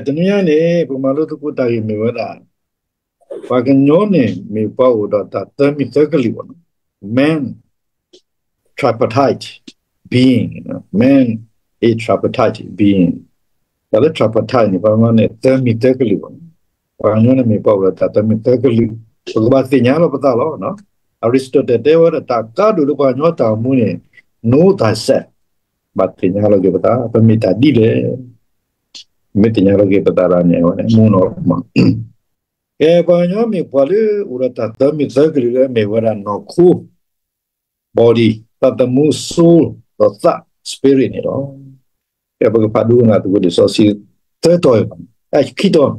တနံၤညါန့ၣ် ပမၤလိသကိးတၢ်ဂ့ၢ်မ့ၢ်ဝဲဒၣ် ပှၤကညီန့ၣ်မ့ၢ်ပှၤအိၣ်ဒီးတၢ်သၢမံၤသၢကလုာ်ဘၣ်နီၤ, man tripartite being, man a tripartite being. တၢ်လၢ tripartite န့ၣ် ပှၤမၤန့ၣ် သၢမံၤသၢကလုာ်ဘၣ်နီၤ. ပှၤကညီန့ၣ်မ့ၢ်ပှၤအိၣ်ဒီးတၢ်သၢမံၤသၢကလုာ်, ပကဘၣ်သ့ၣ်ညါလီၤပသးလီၤ. Aristotle တဲဝဲဒၣ် တၢ်ကါဒိၣ်လၢပှၤကညီတၢ်အိၣ်မူန့ၣ် know thyself, ဘၣ်သ့ၣ်ညါလီၤက့ၤပသး ပမ့ၢ်တၢ်ဒ်လဲၣ်, မ့ၢ်သ့ၣ်ညါလီၤက့ၤပသးဒ်န့ၣ် အဝဲန့ၣ်မူနီၤမး. ကဲ ပှၤကညီမ့ၢ်ပှၤလၢအိၣ်ဒီးတၢ်သၢမံၤသၢကလုာ်လၢအမ့ၢ်ဝဲဒၣ်နီၢ်ခိ body, သးသမူ soul, ဒီးသး spirit န့ၣ်လီၤ. ကဲ ပကဖးဒိကနၣ်သကိးလံာ်စီဆှံသၢတီၤအံၤဘၣ်, အခံတီၤ,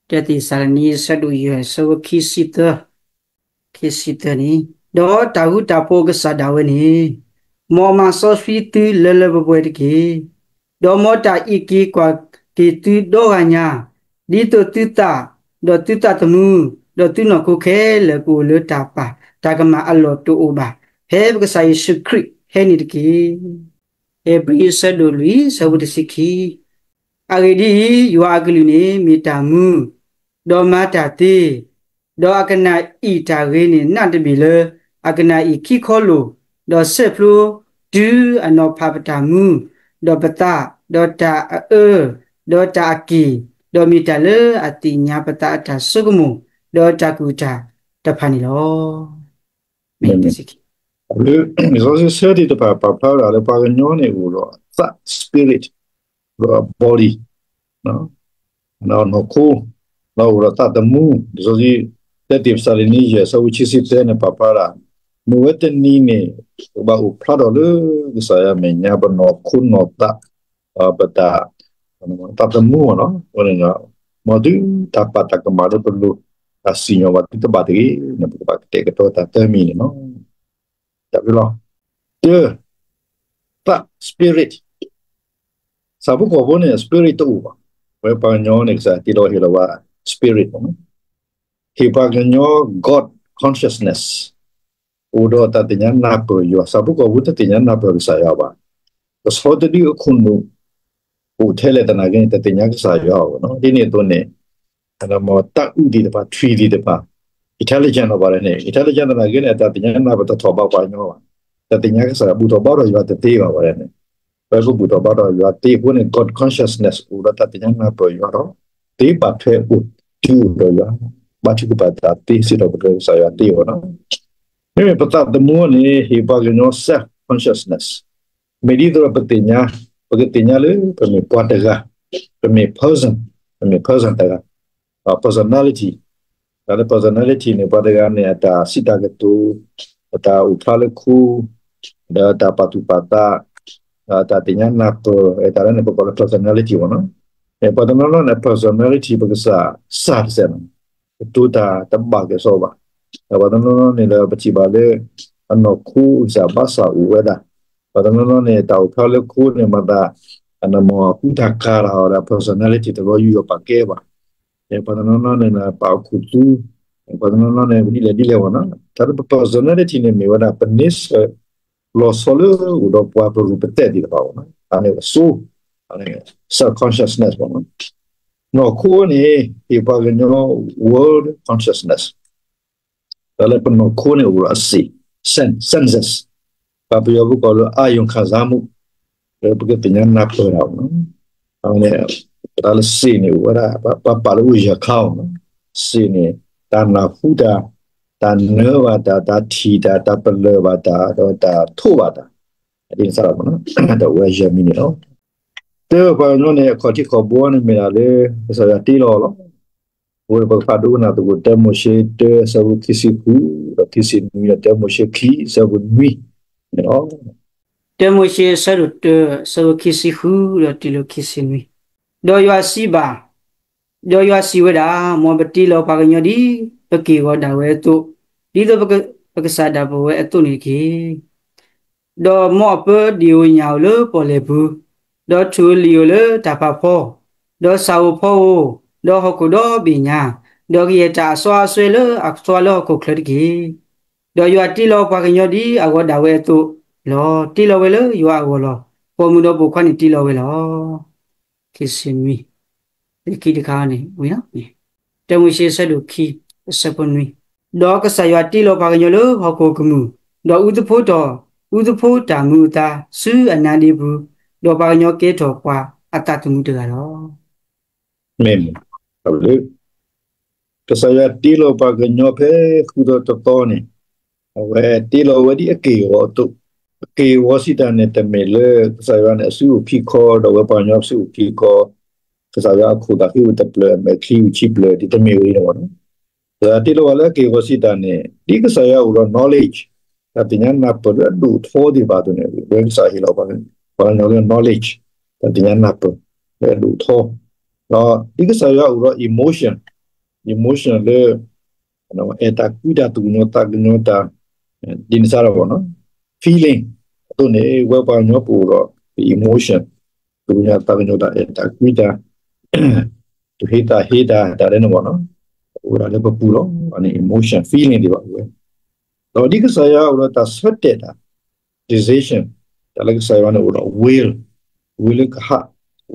တၢသ့းစၤလနံ အဆၢဒိၣ်ယဲၢ် အဆၢဖိခံဆံသၢ, ခံဆံသၢန့ၣ်, ဒီးတၢ်ဃူတၢ်ဖိးအကစၢ်ဒၣ်ဝဲန့ၣ်, မ်အမၤစီဆှံသုလၢလၢပှဲၤပှဲၤတက့ၢ်. ဒီးမ်တၢ်အံးက့ၤကွၢ်က့ၤသုဒီဂၤညါ, ဒ်သိးသုသး, ဒီးသုသးသမူ, ဒီးသုနီၢ်ခိခဲလၢာ်ကအိၣ်လၢတၢ်ပာ်တၢ်ကမၣ်အလီၢ်တအိၣ်ဘၣ်, ဖဲပကစၢ်ယ့ၣ်ၡူးခရံာ်ဟဲန့ၣ်တက့ၢ်. ဧ့ၤဘြံၤ အဆၢဒိၣ်လွံၢ် အဆၢဖိတဆံခံ, အဂ့ၢ်ဒ်အံၤ, ယွၤအကလုၢ်န့ၣ်မ့ၢ်တၢ်မူ, ဒီးမၤတၢ်သ့, ဒီးအကနၣ်အံၣ်တၢ်ဂ့ၤန့ၢ်နးတဘ့ၣ်လၢအကနၣ်အံၣ်ခံခီလိာ်, ဒီးဆဲးဖျိတုၤအနီၤဖးပတၢ်မူ, ဒီးပသး, ဒီးတၢ်အအၢ, ဒီးတၢ်အက့ၢ်, ဒီးမ့ၢ်တၢ်လၢအသ့ၣ်ညါပသးအတၢ်ဆိကမိၣ်, ဒီးတၢ်ကူၣ်တၢ်တဖၣ်န့ၣ်လီၤ. မ့ၢ်တဆံခံ လံာ်စီဆှံသၢထံၣ်တဖၣ် ပာ်ဖျါဝဲဒၣ်လၢပှၤကညီန့ၣ်အိၣ်ဒီးသး spirit, ဒီး body, နီၢ်ခိ, ဒီးအိၣ်ဒီးသးသမူ, လံာ်စီဆှံ တၢသ့းစၤလနံ ယဲၢ် အဆၢဖိခံဆံသၢန့ၣ် ပာ်ဖျါဒၣ်, မ့ၢ်ဝဲတနံၤန့ၣ် ပကဘၣ်အိၣ်ဖျါထီၣ်လၢကစၢ်ယွၤမဲာ်ညါ ပနီၢ်ခိနီၢ်သး, ပတၢ် သးသမူအီၤနီၤ, အဝဲန့ၣ် မ်သုတၢ်ပာ်တၢ်ကမၣ်လၢပလိၤ တၢ်စံၣ်ညီၣ်ဘၣ်သုတဘၣ်တဂ့ၤန့ၣ် ပကဘၣ်ကတဲာ်ကတီၤတၢ်သၢမံၤန့ၣ်လီၤ. တၢ်ဘျုးလီၤ. တၢ, သး spirit, ဆၣ်ဖိကီၢ်ဖိန့ၣ် spirit တအိၣ်ဘၣ်. ဝဲပှၤကညီန့ၣ် ကစၢ်တ့လီၤဟ့ၣ်လီၤဝဲ spirit ဘၣ်နီၤ, ဟ့ၣ်ပှၤကညီ God consciousness, အိၣ်ဒီးတၢ်သ့ၣ်ညါနၢ်ပၢၢ်ယွၤ, ဆၣ်ဖိကီၢ်ဖိတသ့ၣ်ညါနၢ်ပၢၢ်ကစၢ်ယွၤဘၣ်. ကဆီတဒုအခိၣ်နူာ် အိၣ်ထဲလဲၣ်သနာ်က့န့ၣ် တသ့ၣ်ညါကစၢ်ယွၤဘၣ်နီၤ. ဒ်န့ၣ်အသိးန့ၣ် မ်တၢ်အုၣ်သ့ၣ်တဖၣ် ထွံၣ်သ့ၣ်တဖၣ် intelligent လီၤဘၣ်န့ၣ် intelligent သနာ်က့န့ၣ် အတၢ်သ့ၣ်ညါနၢ်ပၢၢ်တထီၣ်ဘးပှၤကညီဘၣ်. တၢ်သ့ၣ်ညါကစၢ်ယွၤ ဘူၣ်ထီၣ်ဘါထီၣ်ယွၤတသ့ဘၣ်ဝဲန့ၣ်, ပဘူၣ်ထီၣ်ဘါထီၣ်ယွၤသ့အဃိန့ၣ် God consciousness အိၣ်ဒီးတၢ်သ့ၣ်ညါနၢ်ပၢၢ်ယွၤဒီး သ့ပာ်ထွဲအိၣ်တုၤအိၣ်ဒီးယွၤ, ဘါထုကဖၣ်တၢ်သ့စ့ၢ်ကီးပတြၢၤကစၢ်ယွၤသ့အီၤနီၤ. မ့မ့ၢ်ပသးသမူန့ၣ် ဟ့ၣ်ပှၤကညီ self consciousness, မ့ၢ်ဒ်သိးဒီးပသ့ၣ်ညါ, ပကသ့ၣ်ညါလၢပမ့ၢ်ပှၤတဂၤ, ပမ့ၢ် person, ပမ့ၢ် person တဂၤ, personality, တၢ်လၢ personality န့ၣ် ပှၤတဂၤန့ၣ် အတၢ်စံးတၢ်ကတိၤ, အတၢ်အိၣ်ဖျါလၢခူ, ဒီးတၢ်ပာ်သူၣ်ပာ်သး, ဒီးတၢ်သ့ၣ်ညါနၢ်ပၢၢ်, တၢ်လၢန့ၣ် ပကိးလၢ personality ဘၣ်နီၤ. ပှၤတနီၤနီၤန့ၣ် personality ပကစၢ်စၢ်တစဲးနီၤ, ကတိၤတၢ်တဘၣ်က့ၤအီၤဘၣ်. ဒီးပှၤတနီၤနီၤန့ၣ်ဒီး ပထံၣ်ဘၣ်လၢ အနီၢ်ခိစၢ်ဘါစၢ်အိၣ်ဝဲဒၣ်, ပှၤတနီၤနီၤန့ၣ် တၢ်အိၣ်ဖျါလၢခူန့ၣ် မၤသး အနမၤဃူတၢ်ကၤတၢ်အီၤဒီး personality တရီယူးအပာ်ကဲဘၣ်. ပှၤတနီၤနီၤန့ၣ် ပာ်အခိၣ်သူ, ပှၤတနီၤနီၤန့ၣ် ဒ်လဲၣ်ဒ်လဲၣ်ဘၣ်နီၤ. တၢ်လၢပ personality န့ၣ် မ့ၢ်ဝဲဒၣ် ပန့ဆၢၣ်လီၤဆီလၢအိၣ်ဒီးပှၤပရူၢ်ပသဲးသ့ၣ်တဖၣ်ဘၣ်နီၤ, အန့ၣ် soul, အန့ၣ် self consciousness ဘၣ်နီၤ. နီၢ်ခိန့ၣ် ဟ့ၣ်ပှၤကညီ world consciousness, တၢ်လၢပနီၢ်ခိန့ၣ်အိၣ်ဒီးအစ့ၣ်, sen-, senses, ပှၤပယီၤပကိးလၢ အာရုံခံစားမှု, လၢပကသ့ၣ်ညါနၢ်ပၢၢ်တၢ်ဘၣ်နီၤ. အန့ၣ် တၢ်လၢစ့ၣ်န့ၣ်အိၣ်ဝဲဒၣ် ပှၤပာ်လၢအိၣ်ယဲၢ်ခါအီၤနီၤ. စ့ၣ်န့ၣ် တၢ်နၢ်ဟူတၢ်, တၢ်နၢဘၣ်တၢ်, တၢ်ထံၣ်တၢ်, တၢ်ပလၢၢ်ဘၣ်တၢ်, ဒီးတၢ်ထိးဘၣ်တၢ်, ဒ်န့ၣ်စ့ၢ်ကီးနီၤ, ဒီးအိၣ်ဝဲယဲၢ်မံၤန့ၣ်လီၤ. တၢ်ပှၤကညီန့ၣ် အခီၣ်ထံးခီၣ်ဘိန့ၣ်မ့ၢ်ဒၣ်လၢ ကစၢ်ယွၤတ့လီၤအီၤလီၤ. အဃိပကဖးဒိကနၣ်သကိး တၢမိၤၡ့ တၢ အဆၢဖိခံဆံဃု ဒီးခံဆံနွံ, ဒီးတၢမိၤၡ့ခံ အဆၢဖိနွံန့ၣ်လီၤ. တၢမိၤၡ့ အဆၢဒိၣ်တၢ အဆၢဖိခံဆံဃု ဒီးတုၤလၢခံဆံနွံ, ဒီးယွၤစံးဘၣ်, ဒီးယွၤစံးဝဲဒၣ်, မ်ပတ့လီၤပှၤကညီဒ်ပက့ၢ်ဂီၤဒၣ်ဝဲအသိး, ဒ်သိးပကစၢ်ဒၣ်ပဝဲအသိးန့ၣ်တက့ၢ်. ဒီးမ်အပၢဒံၣ်ဧိၤညၣ်ဧိၤလၢပီၣ်လဲၣ်ပူၤ, ဒီးထူၣ်ဧိၤလံၣ်ဧိၤလၢတၢ်ဖးဖီ, ဒီးဆၣ်ဧိၤဖီဧိၤ, ဒီးဟီၣ်ခိၣ်ဒီဘ့ၣ်ညါ, ဒီးကယဲၢ်တၢ်အစီအဆှံလၢအသွါလၢဟီၣ်ခိၣ်ချၢတက့ၢ်. ဒီးယွၤတ့လီၤပှၤကညီဒ်အဂီၤဒၣ်ဝဲအသိးလီၤ. တ့လီၤဝဲလၢယွၤအဂီၢ်လီၤ. ပိာ်မုၣ်ဒီးပိာ်ခွါန့ၣ်တ့လီၤဝဲလီၤ. ခံဆံနွံ, ယခံတခါန့ၣ်ဝံၤလီၤ. တၢမိၤၡ့ အဆၢဒိၣ်ခံ အဆၢဖိနွံ, ဒီးကစၢ်ယွၤတ့လီၤပှၤကညီလၢဟီၣ်ခိၣ်ကမူၣ်, ဒီးအူသဖိတီၤ, အူသဖိတၢ်မူအသါဆူအနါဒ့ပူၤ, ဒီးပှၤကညီကဲထီၣ်ပှၤအသးသမူတဂၤလီၤ. မ့ၢ်, ကစၢ်ယွၤတ့လီၤပှၤကညီဖဲဃုာ်ဒီးတသီန့ၣ်, အဝဲတ့လီၤဝဲဒ်အက့ၢ်အဂီၤအသိး, အက့ၢ်အဂီၤစံးတၢ်န့ၣ် တမ့ၢ်လၢကစၢ်ယွၤန့ၣ် အစုအိၣ်ခံခီ ဒီးအဝဲပှၤကညီအစုအိၣ်ခံခီ, ကစၢ်ယွၤအခိၣ်သးဃ့ဝံၤတဖျၢၣ် အမဲာ်ချံဝံၤခံဖျၢၣ် ဒ်တမ့ၢ်ဝဲန့ၣ်ဘၣ်နီၤ. ကစၢ်ယွၤတ့လီၤဝဲလၢအက့ၢ်အဂီၤစံးတၢ်န့ၣ် ဒ်ကစၢ်ယွၤအိၣ်ဒီး knowledge တၢ်သ့ၣ်ညါနၢ်ပၢၢ်လၢအဒိၣ်ထီသ့ၣ်တဖၣ်အသိးန့ၣ် ဝဲကစၢ်ဟ့ၣ်လီၤပှၤကညီလၢ knowledge တၢ်သ့ၣ်ညါနၢ်ပၢၢ်လၢအဒိၣ်ထီ, ဒီးဒ်ကစၢ်ယွၤအိၣ်ဒီး emotion, emotion လၢ အဲၣ်တၢ်ကွံတၢ် သူၣ်ကညီၤသးကညီၤတၢ်, ဒ်န့ၣ်စ့ၢ်ကီးဘၣ်နီၤ, feeling အသိးန့ၣ် ဝဲပှၤကညီပအိၣ်ဒီး emotion, သူၣ်ကညီၤသးကညီၤတၢ် အဲၣ်တၢ်ကွံတၢ်, သူၣ်ဟ့သးဟ့တၢ် တၢ်ဒ်န့ၣ်ဘၣ်နီၤ, အိၣ်ဒၣ်လၢပပူၤလီၤ. အန့ၣ် emotion, feeling သ့ၣ်တဖၣ်ဝဲ ဒီးဒ်ကစၢ်ယွၤအိၣ်ဒီးတၢ်ဆၢတဲာ်တၢ် decision, တၢ်လၢကစၢ်ယွၤန့ၣ်အိၣ်ဒီး will, will လၢကဟး,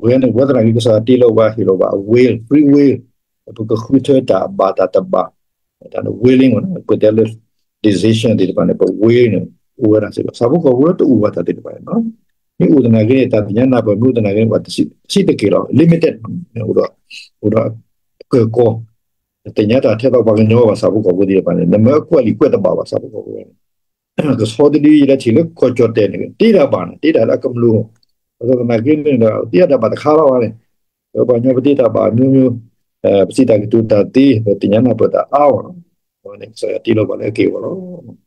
ဝဲန့ၣ် ဝဲသနာ်က့ ကစၢ်ယွၤတ့လီၤဝဲ ဟ့ၣ်လီၤဘၣ် will, free will, ပကဃုထၢတၢ်အဘၣ်တၢ်တဘၣ်, တၢ်န့ၣ် willing ပတဲလၢ decision သ့ၣ်တဖၣ်န့ၣ် ပ will န့ၣ် အိၣ်ဝဲဒၣ်စ့ၢ်ကီး ဆၣ်ဖိကီၢ်ဖိလၢတအိၣ်ဘၣ်တၢ်သ့ၣ်တဖၣ်န့ၣ်လီၤ. မ့ၢ်အိၣ်သနာ်က့န့ၣ် တၢ်သ့ၣ်ညါနၢ်ပၢၢ် မ့ၢ်အိၣ်သနာ်က့န့ၣ် ပှၤတဆံးတက့ၢ်လီၤ limited အိၣ်ဒီး အိၣ်ဒီးကၢၢ်ကီၢ်, တသ့ၣ်ညါတၢ်ထဲသိးပှၤကညီဘၣ် ဆၣ်ဖိကီၢ်ဖိသ့ၣ်တဖၣ်န့ၣ် နမ့ၢ်အကွၢ်လံာ်ကွၢ်တဘၣ်ဘၣ် ဆၣ်ဖိကီၢ်ဖိန့ၣ် ကဆီတဒု ယလဲၤထံၣ်လၢကီၢ်ကၠီၣ်တဲာ်န့ၣ် တ့တၢ်ဘၣ်န့ၣ် တ့တၢ်လၢအကမျၢၢ်, အသိးသနာ်က့န့ၣ်ဒီး တ့တၢ်ဘၣ်တခါလီၤဘၣ်န့ၣ်, ပှၤကညီပတ့တၢ်ဘၣ် မျိုးမျိုး, ပစံးတၢ်ကတိၤတၢ်သ့ ပသ့ၣ်ညါနၢ်ပၢၢ်တၢ်အါအီၤလီၤ. အဝဲန့ၣ်ကစၢ်ယွၤတ့လီၤပှၤလၢအက့ၢ်အဂီၤလီၤ.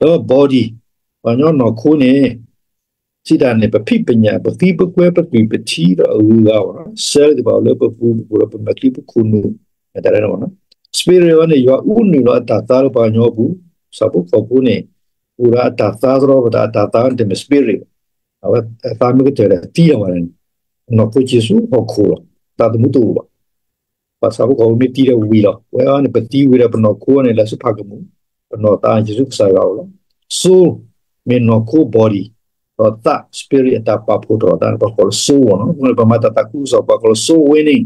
ဒီး body, ပှၤကညီနီၢ်ခိန့ၣ် စံးတၢ်န့ၣ် ပဖံးပညၣ် ပဃံပကွဲ ပသွံၣ်ပထံဒီးအဂုၤအဂၤအီၤလီၤ. cell သ့ၣ်တဖၣ်အိၣ်လၢပပူၤ ပအိၣ်ဒီးပမဲာ်ချံ ပခိၣ်နူာ်, တၢ်ဒ်န့ၣ်ဘၣ်နီၤ. spirit အဝဲန့ၣ် ယွၤအူနုာ်လီၤအတၢ်သါလၢပှၤကညီအပူၤ, ဆၣ်ဖိကီၢ်ဖိန့ၣ် အိၣ်ဒီးအတၢ်သါသရီ ပတၢ်အတၢ်သါန့ၣ်တမ့ၢ် spirit ဘၣ်. အဝဲအသါမ့ၢ်ကတၢၢ်ဒီးသံလီၤဘၣ်န့ၣ်, နီၢ်ခိက့ၤဆူဟီၣ်ခိၣ်လီၤ. သးသမူတအိၣ်ဘၣ်. ပှၤဆၣ်ဖိကီၢ်ဖိမ့ၢ်သံဒီးဝံၤလီၤ. ဝဲအံၤန့ၣ် ပသံဝံၤဒီးပနီၢ်ခိန့ၣ် လဲၤဆူဖးကမူၣ်, ပနီၢ်သးန့ၣ် က့ၤဆူကစၢ်ယွၤအအိၣ်လီၤ. soul မ့ၢ်နီၢ်ခိ body, ဒီးသး spirit အတၢ်ပာ်ဖှိၣ်ထီၣ်အသးန့ၣ် ပှၤကိးလၢ soul ဘၣ်နီၤ. ပမၤတၢ်သးခုကစီၣ် ပှၤကိးလၢ soul winning,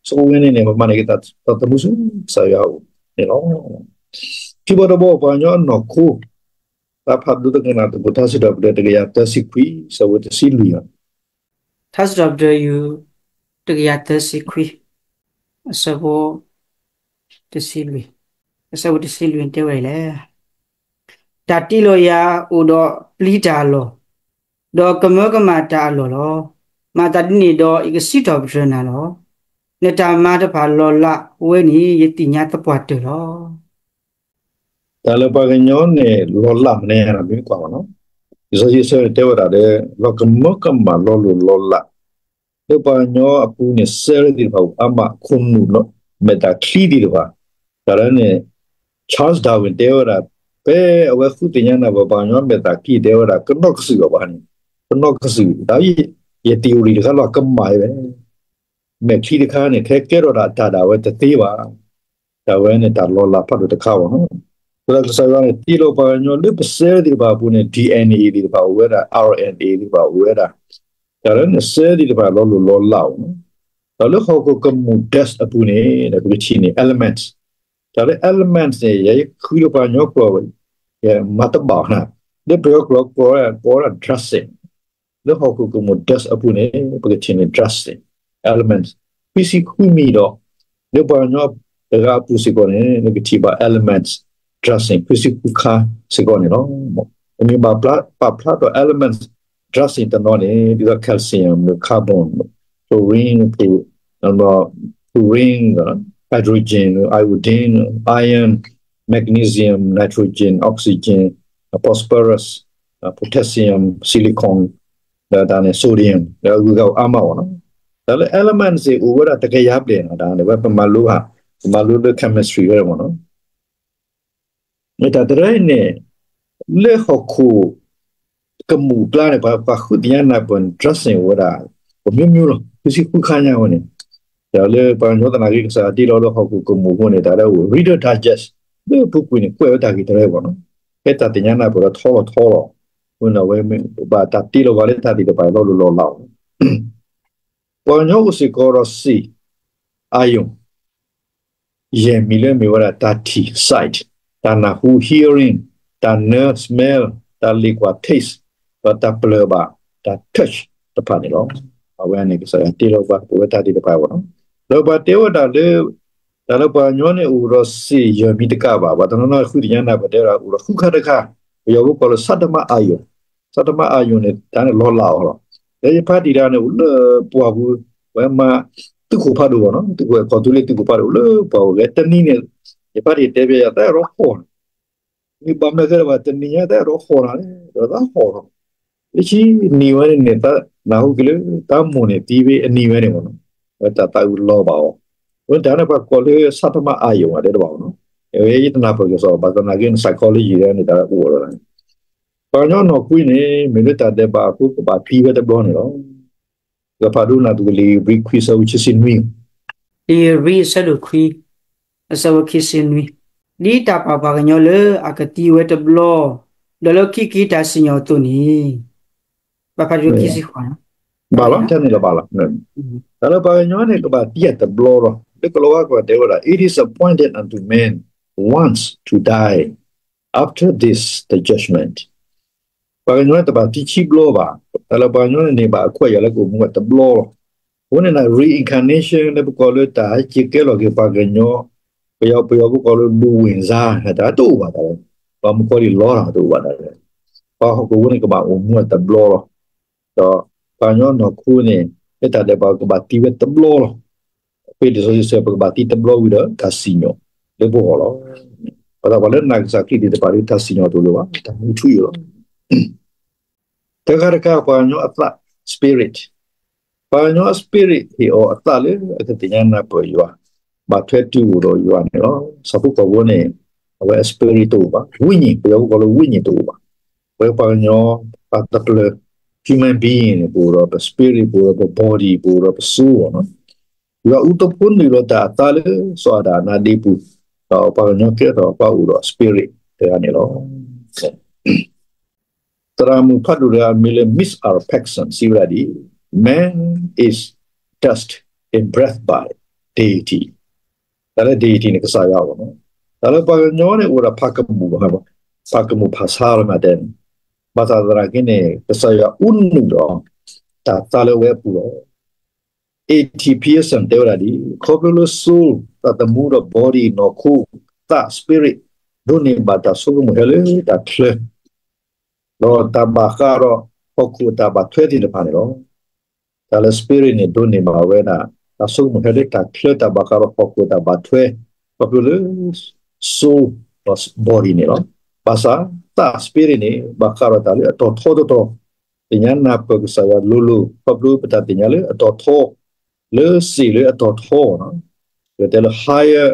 soul winning န့ၣ် ပမၤန့ၢ်က့ၤသးသမူဆူကစၢ်ယွၤအအိၣ်န့ၣ်လီၤ. ခံဘီတဘီ ပှၤကညီအနီၢ်ခိ, တၢ်ဖးဒိၣ်သကနၣ်သကိး ထါစံးထီၣ်ပတြၢၤတကယၤသၢဆံခွံ အဆၢဖိတဆံလွံၢ်လီၤ. ထါစံးထီၣ်ပတြၢၤ ယူၢ် တကယၤသၢဆံခွံ အဆၢဖိ တဆံလွံၢ်, အဆၢဖိတဆံလွံၢ်တဲဝဲဒ်လဲၣ်, တၢ်တ့လီၤယၤအိၣ်ဒီးပျံၤတၢ်အလီၢ်, ဒီးကမၢကမၣ်တၢ်အလီၢ်လီၤ. မၤသးဒ်န့ၣ်ဒီး ယကစံးထီၣ်ပတြၢၤနၤလီၤ. နတၢ်မၤတဖၣ်လီၤလးဝဲန့ၣ် ယသ့ၣ်ညါသပှၢ်တၢၢ်လီၤ. တၢ်လၢပှၤကညီန့ၣ် လီၤလးမနုၤလဲၣ် မ့ၢ်ကွၢ်ဘၣ်နီၤ, လံာ်စီဆှံအဆၢန့ၣ်တဲဝဲဒၣ်လၢ လီၤကမၢကမၣ်လီၤလိၢ်လီၤလး လၢပှၤကညီအပူၤန့ၣ် cell သ့ၣ်တဖၣ်အိၣ်အါမး ခိၣ်နူာ် မဲာ်သၣ်ချံသ့ၣ်တဖၣ်, တၢ်လၢန့ၣ် Charles Darwin တဲဝဲဒၣ် ဖဲအဝဲဃုသ့ၣ်ညါနၢ်ပၢၢ်ပှၤကညီမဲာ်သၣ်ချံ တဲဝဲဒၣ် ကနီၢ်ကစုာ်အီၤဘၣ်န့ၣ်, ကနီၢ်ကစုာ် တၢ်အံၤ ယ theory တခါလီၤကမၣ်အံၤဝဲ မဲာ်ချံတခါန့ၣ် ခဲကဲထီၣ်ဒၣ်တၢ်ဒၣ်ဝဲတသ့ဘၣ်. တၢ်ဝဲန့ၣ်တၢ်လီၤလးဖးဒိၣ်တခါဘၣ်နီၤ. ဒီးကစၢ်ယွၤန့ၣ် တ့လီၤပှၤကညီလၢပ cell သ့ၣ်တဖၣ်အပူၤန့ၣ် DNA သ့ၣ်တဖၣ်အိၣ်ဝဲဒၣ် RNA သ့ၣ်တဖၣ်အိၣ်ဝဲဒၣ်, တၢ်လၢန့ၣ် cell သ့ၣ်တဖၣ်လီၤလိၢ်လီၤလးအီၤနီၤ. ဒီးလၢဟီၣ်ခိၣ်ကမူၣ် dust အပူၤန့ၣ် ပကထံၣ်န့ၣ် elements, တၢ်လၢ elements န့ၣ် ယဃုလၢပှၤကညီကျိာ် ယမၤတဘၣ်နၤ, လၢပယီၤကျိာ်ကိးဝဲဒၣ် dust လၢဟီၣ်ခိၣ်ကမူၣ် dust အပူၤန့ၣ် ပကထံၣ်န့ၣ် dust elements, ခွံဆံဃုမံၤဒီး လၢပှၤကညီတဂၤအပူၤစ့ၢ်ကီးန့ၣ် နကထံၣ်ဘၣ် elements, dust ခွံဆံဃုခါစ့ၢ်ကီးန့ၣ်လီၤ. ပမ့ၢ်ဘၣ်ပာ်ဖျါထီၣ် elements, dust တနီၤန့ၣ် ဒ်သိး calcium, carbon, chlorine, chlorine, hydrogen, iodine, iron, magnesium, nitrogen, oxygen, phosphorus, potassium, silicon, ဒီးတၢ်န့ၣ် sodium ဒီးအဂုၤအဂၤအိၣ်အါမးဘၣ်နီၤ. တၢ်လၢ elements န့ၣ် အိၣ်ဝဲဒၣ်တကယၤဘျဲၣ်နီၤ, တၢ်န့ၣ်ဝဲပမၤလိဘၣ်, ပမၤလိလၢ chemistry ဝဲဒၣ်မ့ၢ်နီၤ. မ့ၢ်တၢ်တရၢအံၤန့ၣ် လၢဟီၣ်ခိၣ်ကမူၣ်အကျါန့ၣ် ပှၤဃုသ့ၣ်ညါနၢ်ပၢၢ် dust အိၣ်ဝဲဒၣ် ပမ့ၢ်မ့ၢ်လီၤ, ခွံဆံဃုခါညါဝဲန့ၣ်, ဒီးလၢပှၤကညီသနာ်က့ ကစၢ်ယွၤတ့လီၤလၢဟီၣ်ခိၣ်ကမူၣ်အဃိန့ၣ် တၢ်လၢ Reader's Digest လၢအပူၤကွံာ်န့ၣ် ကွဲးဝဲတၢ်ဂ့ၢ်တရၢအံၤမ့ၢ်နီၤ, ဖဲတၢ်သ့ၣ်ညါနၢ်ပၢၢ်ဒီးထီလီၤထီလီၤ, အဃိန့ၣ် အဝဲမ့ၢ်ဘၣ်တၢ်တ့လီၤပှၤလၢတၢ်သ့ၣ်တဖၣ်လီၤလိၢ်လီၤလးအီၤ ပှၤကညီအိၣ်စ့ၢ်ကီးဒီးစ့ၢ် အာရုံ ယဲၢ်မံၤလၢမ့ၢ်ဝဲဒၣ်တၢ်ထံၣ် sight, တၢ်နၢ်ဟူ hearing, တၢ်နၢ smell, တၢ်လ့ၣ်ကွၢ် taste, ဒီးတၢ်ပျၢၢ်ဘၣ် တၢ် touch တဖၣ်န့ၣ်လီၤ. အဝဲန့ၣ်ကစၢ်ယွၤတ့လီၤပှၤ ပဝဲတၢ်သ့ၣ်တဖၣ်အဂီၢ်လီၤ. ဒီးပှၤတဲဝဲဒၣ်လၢ တၢ်လၢပှၤကညီန့ၣ်အိၣ်ဒီးစ့ၢ်ယဲၢ်မံၤတကးဘၣ်, ပှၤတနီၤနီၤဃုသ့ၣ်ညါနၢ်ပၢၢ်တဲဝဲဒၣ်အိၣ်ဒီးဃုခါတခါ, ပယီၤဖိကိးလၢ သတ္တမအာရုံ, သတ္တမအာရုံန့ၣ် တၢ်န့ၣ်လီၤလးအီၤလီၤ. လၢယဖါတံၢ်တဂၤန့ၣ်အိၣ်လၢပှၢ်ပူၤ, ဝဲမၤ သုးခိၣ်ဖးဒိၣ်ဘၣ်နီၤ, သုးခိၣ် ကီၢ်သူလ့ၤသုးခိၣ်ဖးဒိၣ်အိၣ်လၢပှၢ်ပူၤ ကဲတနံၤန့ၣ် ယဖါတံၢ်တဲဘၣ်ယၤ တၢ်အဲၣ်ဒိးဟီၣ်နၤ မ့ၢ်ဘၣ်မနုၤကဲဘၣ် တနံၤညါတၢ်အဲၣ်ဒိးဟီၣ်နၤလဲၣ်, ဒီးတၢ်ဟီၣ်လီၤ. လၢခံနံၤဝဲန့ၣ်န့ၣ် နၢ်ဟူက့ၤလၢတၢ်မိၢ်န့ၣ်သံဖဲအနံၤဝဲန့ၣ်မ့ၢ်နီၤ, ဝဲတၢ်သးအုးလီၤဘၣ်အီၤ, ဝဲတၢ်န့ၣ်ပှၤကိးလၢ သတ္တမအာရုံ တဲတဘၣ်နီၤ, အဝဲယတနၢ်ပၢၢ်ကစီၣ် ဘၣ်ဆၣ်သနာ်က့န့ၣ် psychology န့ၣ် တၢ်အိၣ်လီၤ. ပှၤကညီနီၢ်ခွံန့ၣ် မ့ၢ်လၢတၢ်ဒဲးဘးအဃိကဘၣ်သံဝဲတဘျီန့ၣ်လီၤ. ကဖးဒိၣ်နၢ်သုးကလံၤဧ့ၤဘြံၤခွံ အဆၢဖိခံဆံနွံ, ဧ့ၤဘြံၤအဆၢဒိၣ်ခွံ အဆၢဖိခံဆံနွံ, ဒ်တၢ်ပာ်ပှၤကညီလၢအကသံဝဲတဘျီ, ဒီးလၢခံက့ၤတၢ်စံၣ်ညီၣ်အသိးန့ၣ်, ဘၣ်ဖးဒိၣ်ခံဆံဃိး, ဘၣ်လီၤ, တၢ်န့ၣ်လီၤဘၣ်လီၤ. တၢ်လၢပှၤကညီန့ၣ် ကဘၣ်သံအတဘျီလီၤ. လၢကလီၤဝါကျိာ်တဲဝဲဒၣ် It is appointed unto man once to die, after this the judgment. ပှၤကညီန့ၣ်တဘၣ်သံခံဘျီဘၣ်. တၢ်လၢပှၤကညီန့ၣ်န့ၢ်ဘၣ်အခွဲးယာ်လၢကအိၣ်မူဝဲတဘျီလီၤ. အဃိန့ၣ် reincarnation လၢပကိးလၢတၢ်ဟဲက့ၤကဲလီၤက့ၤပှၤကညီ, ပယီၤ ပယီၤဖိကိးလၢ လူဝင်စား တၢ်တအိၣ်ဘၣ်တၢ်လဲၣ်, ပှၤမုၣ်ကီၤလံၢ်လီၤတၢ်တအိၣ်ဘၣ်တၢ်လဲၣ်, ပှၤဟီၣ်ခိၣ်ဖိန့ၣ်ကဘၣ်အိၣ်မူဝဲတဘျီလီၤ. ဒီးပှၤကညီနီၢ်ခိန့ၣ် လၢတၢ်ဒဲးဘးကဘၣ်သံဝဲတဘျီလီၤ. ပလံာ်စီဆှံစံး ပကဘၣ်သံတဘျီဝံၤဒီး တၢ်စံၣ်ညီၣ်လၢပဂီၢ်လီၤ. ပသးပှၤလၢနာ်ကစၢ်ခရံာ်သ့ၣ်တဖၣ်ဒီး တၢ်စံၣ်ညီၣ်တအိၣ်လၢၤဘၣ်, တၢ်မူထူယိာ်လီၤ. တခါတခါ ပှၤကညီအသး spirit, ပှၤကညီအ spirit ဟ့ၣ်အီၤအသးလၢအကသ့ၣ်ညါနၢ်ပၢၢ်ယွၤ, ဘၣ်ထွဲတုၤအိၣ်ဒီးယွၤန့ၣ်လီၤ. ဆၣ်ဖိကီၢ်ဖိန့ၣ် အဝဲအ spirit တအိၣ်ဘၣ်, ဝိညာဉ်, ပယီၤဖိကိးလၢ ဝိညာဉ် တအိၣ်ဘၣ်. ပဝဲပှၤကညီ ပှၤတဖၣ် human being န့ၣ် ပအိၣ်ဒီးပ spirit, ပအိၣ်ဒီးပ body, ပအိၣ်ဒီးပ soul ဘၣ်နီၤ. ယွၤအူတဖိနုာ်လီၤတၢ်အသးလၢစီၤအၤဒၣ်အနါဒ့ပူၤ, ဒီးပှၤကညီကဲထီၣ်ပှၤအိၣ်ဒီး spirit တဂၤန့ၣ်လီၤ. သရၣ်မုၣ်ဖးဒိၣ်တဂၤအမံၤလၢ Miss R Paxson စံးဝဲဒၣ်ဒ်အံၤ, Man is dust and breath by deity. တၢ်လၢ deity န့ၣ် ကစၢ်ယွၤအဂီၢ်လီၤ. တၢ်လၢပှၤကညီန့ၣ်အိၣ်ဒီးဖးကမူၣ်, ဖးကမူၣ်ဖးဆါလီၤမးတဲန့ၣ်, ဘၣ်ဆၣ်သနာ်က့န့ၣ် ကစၢ်ယွၤအူနုာ်ဒီး တၢ်သးလၢအဝဲအပူၤလီၤ. A T Pierson တဲဝဲဒၣ်ဒ်အံၤ, ခီဖျိလၢ soul သးသမူဒီး body နီၢ်ခိ သး spirit ဒိးန့ၢ်ဘၣ်တၢ်ဆိကမိၣ်ဟဲလၢတၢ်ချၢ, ဒီးတၢ်ဘၣ်ဃးဒီးဟီၣ်ခိၣ်အတၢ်ဘၣ်ထွဲသ့ၣ်တဖၣ်န့ၣ်လီၤ. တၢ်လၢ spirit န့ၣ် ဒိးန့ၢ်ဘၣ်ဝဲဒၣ် တၢ်ဆိကမိၣ်ဟဲလၢတၢ်ချၢ တၢ်ဘၣ်ဃးဒီးဟီၣ်ခိၣ်အတၢ်ဘၣ်ထွဲ, ခီဖျိလၢ soul ဒီး body န့ၣ်လီၤ. ဘၣ်ဆၣ် သး spirit န့ၣ် ဘၣ်ဃးဒီးတၢ်လၢအတီၤထီတတီၤ, သ့ၣ်ညါနၢ်ပၢၢ်ကစၢ်ယွၤလိၤလိၤ ခီဖျိပတၢ်သ့ၣ်ညါလၢအတီၤထီ, လၢစ့ၢ်လၢအတီၤထီ, ပတဲလၢ higher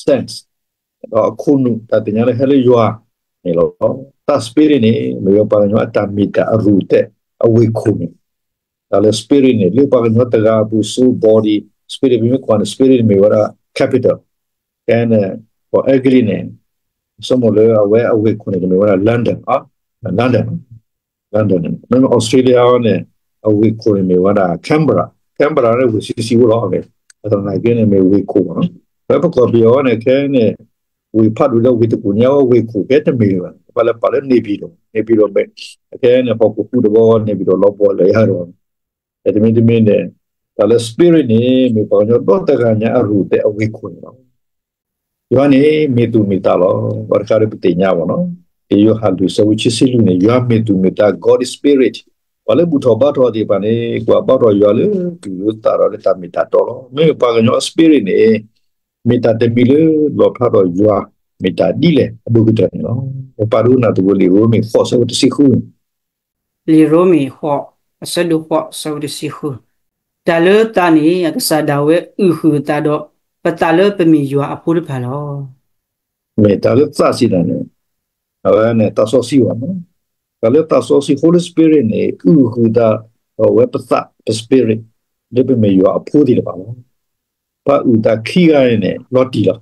sense ဒီးအခိၣ်နူာ် တၢ်သ့ၣ်ညါလၢဟဲလၢယွၤန့ၣ်လီၤ. သး spirit န့ၣ် မ့ၢ်ဝဲပှၤကညီအတၢ်မ့ၢ်တၢ်အရူၢ်သဲးအဝ့ၢ်ခိၣ်န့ၣ်, တၢ်လၢ spirit န့ၣ် လၢပှၤကညီတဂၤအပူၤ soul, body, spirit ပမ့ၢ်ကွၢ်န့ၣ် spirit န့ၣ်မ့ၢ်ဝဲဒၣ် capital, ကဲန့ၣ် ပှၤအဲကလံးန့ၣ် ဆိကမိၣ်လၢအဝဲအဝ့ၢ်ခိၣ်န့ၣ် ကမ့ၢ်ဝဲဒၣ် London, London, London န့ၣ်, မ့မ့ၢ် Australia န့ၣ် အဝ့ၢ်ခိၣ်န့ၣ်မ့ၢ်ဝဲဒၣ် Canberra, Canberra န့ၣ် ဝ့ၢ်ဆံးဆံးဖိလီၤ. ဘၣ်ဆၣ်သနာ်က့န့ၣ် မ့ၢ်ဝ့ၢ်ခိၣ်လီၤ. ဖဲပကီၢ်ပယီၤန့ၣ် ခဲအံၤန့ၣ် ဝ့ၢ်ဖးဒိၣ်ဒီးဝ့ၢ်တကူၣ်ညါဝဲ ဝ့ၢ်ခိၣ်ကဲတမ့ၢ်လၢၤဘၣ်, ပှၤလၢပာ်လၢ နေပြည်တော်, နေပြည်တော် မ့ၢ် ခဲအံၤန့ၣ် ဟီၣ်ခိၣ်ကူၣ်တဘီ နေပြည်တော် လီၤဘီၣ်လၢယၤဒီး တမံၤတမံၤန့ၣ် တၢ်လၢ spirit န့ၣ် မ့ၢ်ပှၤကညီဒီတဂၤညါအရူၢ်သဲးအဝ့ၢ်ခိၣ်န့ၣ်လီၤ. ယွၤန့ၣ်မ့ၢ်သူၣ်မ့ၢ်သးလီၤ. ပှၤတခါဒီးပသ့ၣ်ညါဘၣ်နီၤ, လံာ်ယိၤဟၣ်လွံၢ်ဆၢဖိခံဆံလွံၢ်န့ၣ် ယွၤမ့ၢ်သူၣ်မ့ၢ်သး God is spirit, ပှၤလၢဘူၣ်ထီၣ်ဘါထီၣ်သ့ၣ်တဖၣ်န့ၣ် ကွၢ်ဘါထီၣ်ယွၤလၢသူၣ်လၢသးဒီးလၢတၢ်မ့ၢ်တၢ်တီလီၤ. မ့မ့ၢ်ပှၤကညီအ spirit န့ၣ် မ့ၢ်တၢ်တမံၤလၢလီၣ်ဖျါထီၣ်ယွၤ မ့ၢ်တၢ်ဒ်လဲၣ်အဒိၣ်ကတၢၢ်န့ၣ်လီၤ. ပပာ်ဒိကနၣ်သကိးလံာ်ရိမ့ၤဃိးဆၢဖိတဆံဃု လံာ်ရိမ့ၤဃိး အဆၢဒိၣ်ဃိး အဆၢဖိတဆံဃု, တၢ်လၢသးန့ၣ် အကစၢ်ဒၣ်ဝဲအုၣ်ဃုာ်အသးဒီး ပသးလၢပမ့ၢ်ယွၤအဖိတဖၣ်လီၤ. မ့ၢ်တၢ်လၢသးစံးတၢ်န့ၣ် အဝဲန့ၣ်သးစီဆှံဘၣ်နီၤ, တၢ်လၢသးစီဆှံ Holy Spirit န့ၣ် အုၣ်ဃုာ်သးဒီးဝဲပသး ပ spirit လၢပမ့ၢ်ယွၤအဖိသ့ၣ်တဖၣ်လီၤ. ပှၤအုၣ်သးခံဂၤန့ၣ် လီၤတံၢ်လီၤ.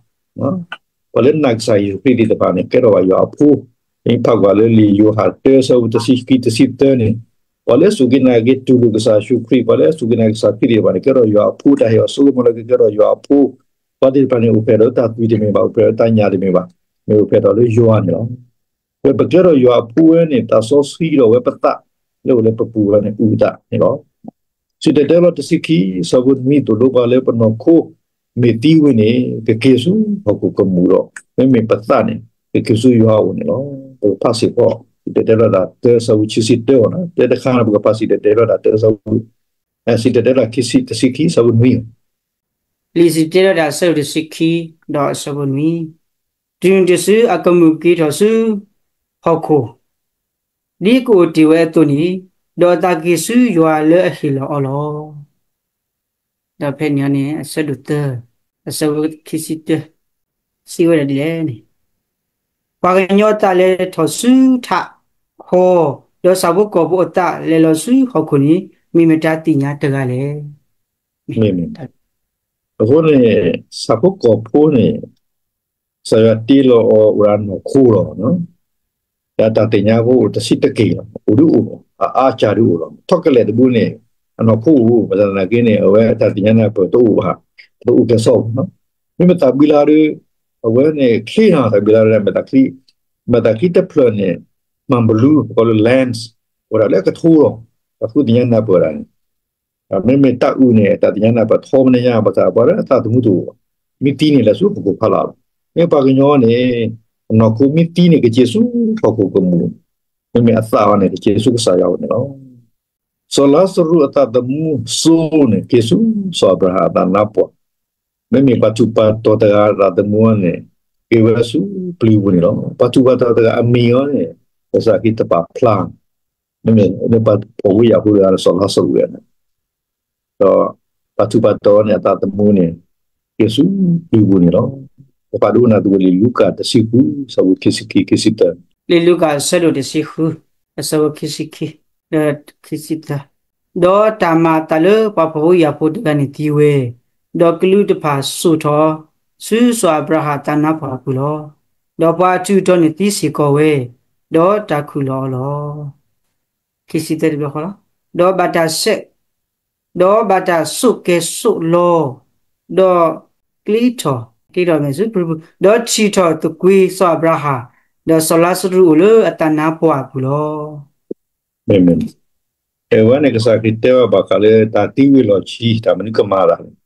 ပှၤလၢနာ်ကစၢ်ယ့ၣ်ၡူးခရံာ်သ့ၣ်တဖၣ်န့ၣ် ကဲထီၣ်ဘၣ်ယွၤအဖိ, မ့ၢ်ဖးကွၢ်လၢလံာ်ယိၤဟၣ်တၢ ဆၢဖိတဆံခံ တဆံသၢန့ၣ်, ပှၤလၢအစူၢ်က့ၤနာ်က့ၤတူၢ်လိာ်ကစၢ်ယ့ၣ်ၡူးခရံာ်, ပှၤလၢအစူၢ်က့ၤနာ်က့ၤကစၢ်ခရံာ်သ့ၣ်တဖၣ်န့ၣ် ကဲထီၣ်ယွၤအဖိ, တၢ်ဟ့ၣ်အီၤစိကမီၤလၢကကဲထီၣ်ယွၤအဖိ, ပှၤသ့ၣ်တဖၣ်န့ၣ် အိၣ်ဖျဲၣ်ဒီးတၢ်သွံၣ်တမ့ၢ်ဘၣ်, အိၣ်ဖျဲၣ်ဒီးတၢ်ညၣ်တမ့ၢ်ဘၣ်, မ့ၢ်အိၣ်ဖျဲၣ်ထီၣ်လၢယွၤန့ၣ်လီၤ. ဝဲပကဲထီၣ်ယွၤအဖိဝဲန့ၣ် သးစီဆှံဒီးဝဲပသးလၢအိၣ်လၢပပူၤဝဲန့ၣ် အုၣ်အသးန့ၣ်လီၤ. စံၣ်တဲၤတဲလီၤတဆံခံ အဆၢဖိနွံ သိၣ်လိပှၤလၢပနီၢ်ခိ မ့ၢ်သံဝံၤန့ၣ် ကက့ၤဆူဟီၣ်ခိၣ်ကမူၣ်ဒီး မ့မ့ၢ်ပသးန့ၣ် ကက့ၤဆူယွၤအအိၣ်န့ၣ်လီၤ. ပကဖးစ့ၢ်ကီး စံၣ်တဲၤတဲလီၤတၢ်တၢ အဆၢဖိခံဆံတၢန့ၣ်, တၢတခါန့ၣ် ပကဖးစံၣ်တဲၤတဲလီၤတၢ်တၢ အဆၢဖိ, စံၣ်တဲၤတဲလီၤတဆံခံ အဆၢဖိနွံ လံာ်စံၣ်တဲၤတဲလီၤတၢ်အဆၢဒိၣ်တဆံခံ ဒီးအဆၢဖိနွံ, တုၤနုၤတစုအကမူၣ်က့ၤထီၣ်ဆူဟီၣ်ခိၣ် ဒ်ကအိၣ်တ့ၢ်ဝဲအသိးန့ၣ်, ဒီးအသးက့ၤဆူယွၤလၢအဟ့ၣ်လီၤအီၤလီၤ. ဒီးဖဲန့ၣ်န့ၣ် အဆၢဒိၣ်သၢ, အဆၢဖိခံဆံတၢ, စံးဝဲဒၣ်ဒ်လဲၣ်န့ၣ်, ပှၤကညီအသးလဲၤထီၣ်ဆူထးခီ, ဒီးဆၣ်ဖိကီၢ်ဖိအသးလဲၤလီၤဆူဟီၣ်ခိၣ်န့ၣ် မ့ၢ်မတၤသ့ၣ်ညါတဂၤလဲၣ်. အဃိန့ၣ် ဆၣ်ဖိကီၢ်ဖိန့ၣ် ကစၢ်ယွၤတ့လီၤအီၤအိၣ်ဒီးအနီၢ်ခိလီၤ. ဒီးတၢ်သ့ၣ်ညါဖိအိၣ်တဆံးတက့ၢ်လီၤ, အိၣ်ဒုးအိၣ်လီၤ, အအါစှၤဒုးအိၣ်လီၤ. ထီၣ်ကလဲာ်တဘိန့ၣ် အနီၢ်ခိအိၣ်, ဘၣ်ဆၣ်သနာ်က့န့ၣ် အဝဲတၢ်သ့ၣ်ညါနၢ်ပၢၢ်တအိၣ်ဘၣ်, တအိၣ်ကဲၤဆိးဘၣ်. မ့မ့ၢ်သးဘံလါဒီး အဝဲန့ၣ်ချ့နီၤ, တၢ်ဘံလါဒီး မ့ၢ်သးချ့တဖျၢၣ်န့ၣ် မၤဘလူး ပကိးလၢ lens ဝဲဒၣ်လၢအကထိလီၤ, တၢ်ဃုသ့ၣ်ညါနၢ်ပၢၢ်ဒၣ်န့ၣ် မ့မ့ၢ်တၢ်အုၣ်န့ၣ် တၢ်သ့ၣ်ညါနၢ်ပၢၢ်ထီမနညါ ဘၣ်ဆၣ်ပှၤလၢအသးသမူတအိၣ်ဘၣ်, မ့ၢ်သံန့ၣ် လဲၤဆူဟီၣ်ခိၣ်ဖီလာ်လီၤ. မ့ၢ်ပှၤကညီန့ၣ် အနီၢ်ခိမ့ၢ်သံန့ၣ် ကက့ၤဆူဟီၣ်ခိၣ်ကမူၣ်, မ့မ့ၢ်အသးအီၤန့ၣ် ကက့ၤဆူကစၢ်ယွၤအအိၣ်န့ၣ်လီၤ. စီၤလါစရူးအသးသမူစိန့ၣ် က့ၤဆူစီၤအၤဘြၤဟၣ်အသးနါပှၢ်, မ့မ့ၢ်ပှၤထူးပှၤတီၤတဂၤအသးသမူန့ၣ် က့ၤဝဲဆူပျံၤပူၤန့ၣ်လီၤ. ပှၤထူးပှၤတီၤတဂၤအမံၤအီၤန့ၣ် ကစၢ်ခရံာ်တပာ်ဖျါ မ့မ့ၢ်လၢပှၤဖှီၣ်ဖိယာ်ဖိတဂၤလၢစီၤလါစရူးန့ၣ်, ဒီးပှၤထူးပှၤတီၤန့ၣ် အသးသမူန့ၣ် က့ၤဆူပျံၤပူၤန့ၣ်လီၤ. ပဖးဒိကနၣ်သကိးလံာ်လူၤကၣ်တဆံဃု အဆၢဖိခံဆံခံ ခံဆံသၢ, လံာ်လူၤကၣ်အဆၢဒိၣ်တဆံဃု အဆၢဖိခံဆံခံ ဒီးခံဆံသၢ, ဒီးတၢ်မၤအသးလၢပှၤဖှီၣ်ဖိယာ်ဖိတဂၤန့ၣ်သံဝဲ, ဒီးကလူးတဖၣ်စိာ်ထီၣ်ဆူစီၤအၤဘြၤဟၣ်အသးနါပှၢ်အပူၤလီၤ. ဒီးပှၤအထူးအတီၤန့ၣ်သံစ့ၢ်ကီးဝဲ, ဒီးတၢ်ခူၣ်လီၤအီၤလီၤ. ခံဆံသၢတဘျီဃီလီၤ. ဒီးဘၣ်တၢ်ဆဲး, ဒီးဘၣ်တၢ်စိာ်ကဲၤစိာ်လီၤ, ဒီးကျံထီၣ်, ကျံထီၣ်မ့ၢ်ဆူပျံၤပူၤ, ဒီးထံၣ်ထီၣ်သကွံာ်စီၤအၤဘြၤဟၣ်, ဒီးစီၤလါစရူးအိၣ်လၢအသးနါပှၢ်အပူၤလီၤ. မ့ၢ်, အဝဲန့ၣ်ကစၢ်ခရံာ်တဲဘၣ်ဘၣ်ဃးလၢတၢ်သံဝံၤလီၢ်ခံ တၢ်မနုၤကမၤအသးန့ၣ်